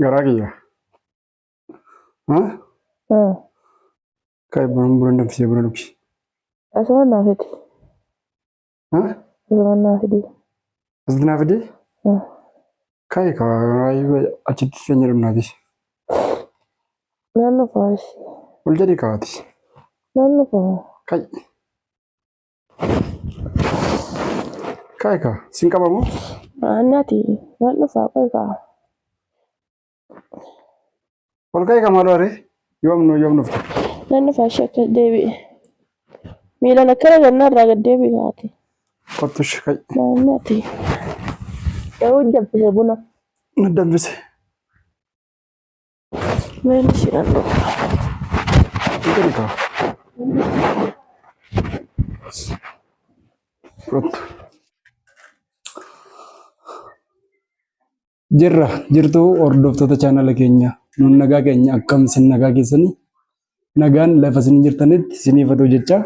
Garaa kiyya. Ah. Kai buna buna danfisee buna dhugi. Asuma naa fidi. Asuma naa fidi. Asitti naa fidi? Ah. Kai ka achitti seenya dhumnaati. Naannoo faashi. Ol jedhi kaati. Naannoo faa. Kai. Kai ka sin qabamu? Naannati. Naannoo faa qoy kaa. Ol ka'i ka maaloo aree yoom nu yoom dhufte? Nan dhufa ishee akka deebi'e. Miilaan akkana gannaa irraa gad deebi'i kaate. Kottu ishee ka'i. Naannati. Daawwit danfise buna. Na danfise. Meen ishee nan dhufa. Hin jedhi kaa. Kottu. Jirra jirtuu hordoftoota chaanala keenya nuun nagaa keenya akkam isin nagaa keessanii nagaan lafa isin jirtanitti isiniif haa ta'u jecha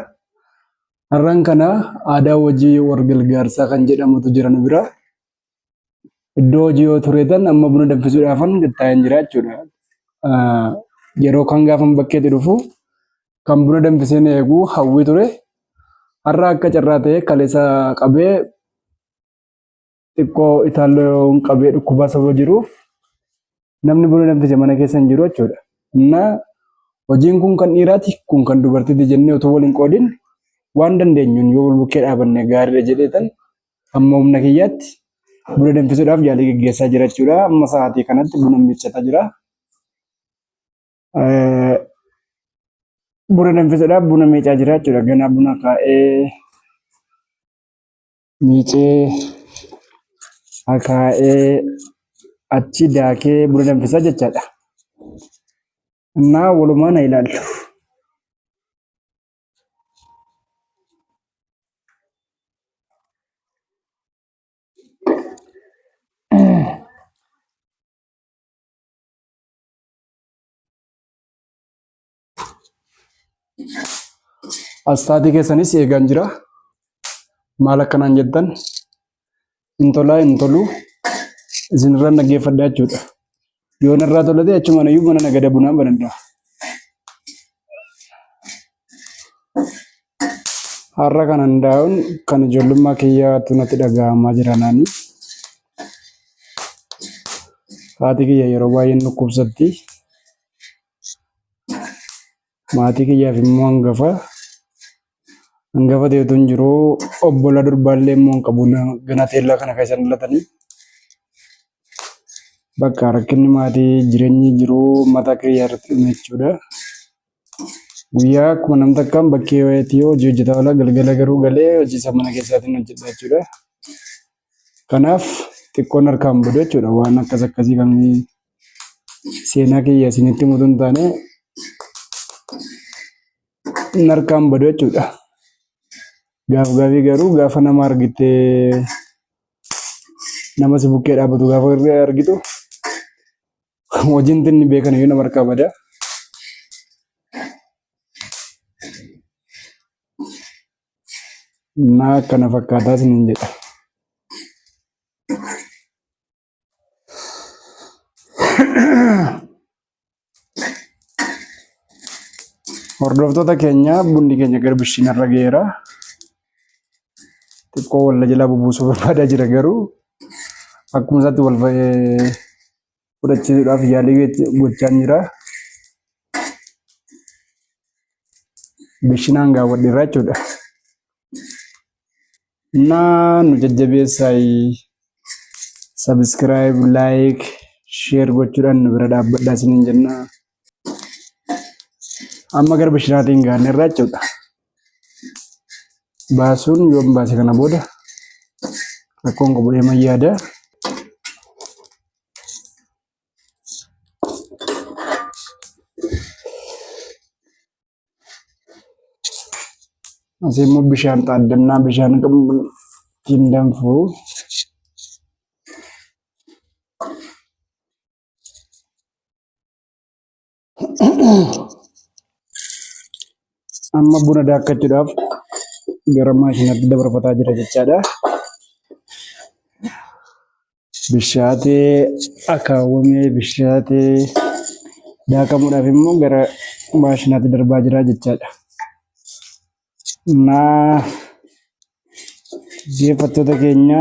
har'aan kana aadaa hojii wal gargaarsaa kan jedhamutu jira nu bira iddoo hojii yoo tureetan amma buna danfisuudhaafan taa'een jira jechuudha. Yeroo kan gaafan bakkeetti dhufu kan buna danfisee na eegu hawwii ture har'a akka carraa ta'e kaleessa qabee xiqqoo itaalloon qabee dhukkubaa sababa jiruuf namni buna danfise mana keessa hin jiru jechuudha. Innaa hojiin kun kan dhiiraati kun kan dubartiiti jennee otoo wal hin qoodin waan dandeenyuun yoo wal bukkee dhaabanne gaariidha jedheetan amma humna kiyyaatti buna danfisuudhaaf yaalii gaggeessaa jira jechuudha. Amma sa'aatii kanatti buna miiccataa jira. Buna danfisuudhaaf buna miicaa jira jechuudha. Ganaa buna kaa'ee miicee akaa'ee achi daakee buna danfisaa jechaadha. Innaa walumaan haa ilaallu. Astaatii keessanis eegaan jira. Maal akkanaan jettan hin tolaa hin tolu isinirraan dhaggeeffadha jechuudha. Yoo narraa tolate achumaan iyyuu mana nagada bunaan banadha. Har'a kanan daa'uun kan ijoollummaa kiyyaatu natti dhaga'amaa jira naani. Haati kiyya yeroo baay'ee dhukkubsatti. Maatii kiyyaaf immoo hangafa. Hangafa ta'e utuu hin jiruu obbola durbaallee immoo hin qabu. Gana teellaa kana keessa dhalatanii. Bakka rakkinni maatii jireenyi jiruu mataa kiyya irratti dhume jechuudha. Guyyaa akkuma nam takkaan bakkee wayiitii hojii hojjetaa oola galgala garuu galee hojii isa mana keessaatiin hojjedha jechuudha. Kanaaf xiqqoon harkaan badu jechuudha waan akkas akkasii kan seenaa kiyya isinitti himutu hin taane harkaan badu jechuudha. Gaaf gaafii garuu gaafa nama argitee nama si bukkee dhaabbatu gaafa argitu hojiin inni beekan iyyuu nama harkaa bada. Naa akkana fakkaataa isiniin jedha. Hordoftoota keenya bunni keenya gara bishiinarra ga'eera. Xiqqoo walla jalaa bubuusuu barbaadaa jira garuu akkuma isaatti wal fudhachiisuudhaaf yaalii gochaa jira. Bishinaan gaawwadheerra jechuudha. Naa nu jajjabeessaayi subscribe, like, share gochuudhaan nu bira dhaabbadhaa isiniin jenna. Amma gara bishinaatiin gaanneerra jechuudha. Baasuun yoom baase kana booda rakkoon qabu deeman yaada. Asii immoo bishaan xaaddannaa bishaan ittiin danfu. Amma buna daakkachuudhaaf gara maashinaatti dabarfataa jira jechaadha. Bishaatee akaawwamee bishaatee daakamuudhaaf immoo gara maashinaatti darbaa jira jechaadha. Naa dhaggeeffattoota keenya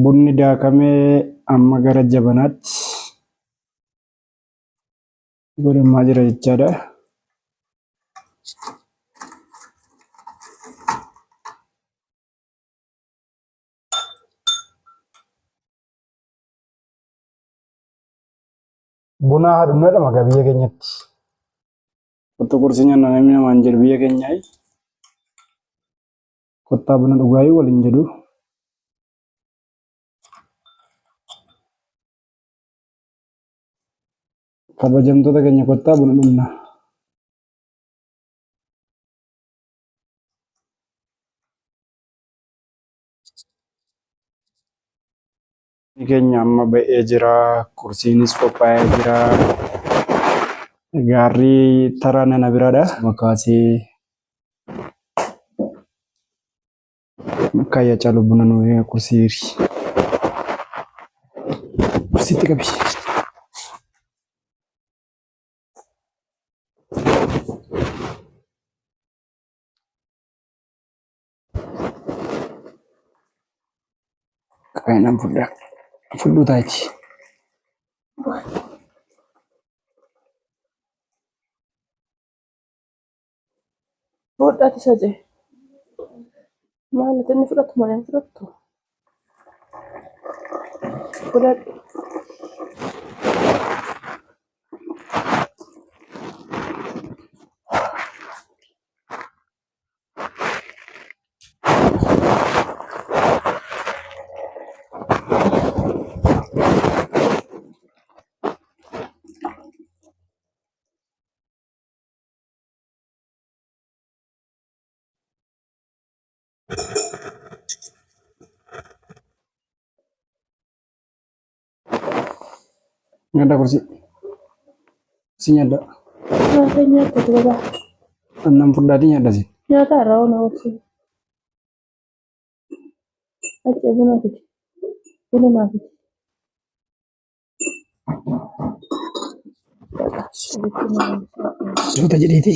Bunni daakamee amma gara jabanaatti godhamaa jira jechaadha. Buna haadhumna dhama gaa biyya keenyatti. Kottu qursii nyaanna namni namaan jedhu biyya keenyaa. Kottaa buna dhugaayii waliin jedhu. Kabajamtoota keenya kottaa buna dhugna. Keenya amma ba'ee jira. Kursiinis qophaa'ee jira. Gaarri taraa nana biraadha. Makaasee Kayya caalu buna nu kursiiri. Kursiitti qabi. Qaayinaan fudhaa. Fudhuu taati. Fudhati isa jee. Maal ati inni fudhatu malee hin fudhattu. Fudhadhu. Nyaadhaa kursii. Si nyaadhaa. Nyaata nyaata babaa. Annan furdaatii nyaadha si. Nyaata irraa ona obsi. Achi buna fidi. Buna naa fidi. Suuta jedheeti.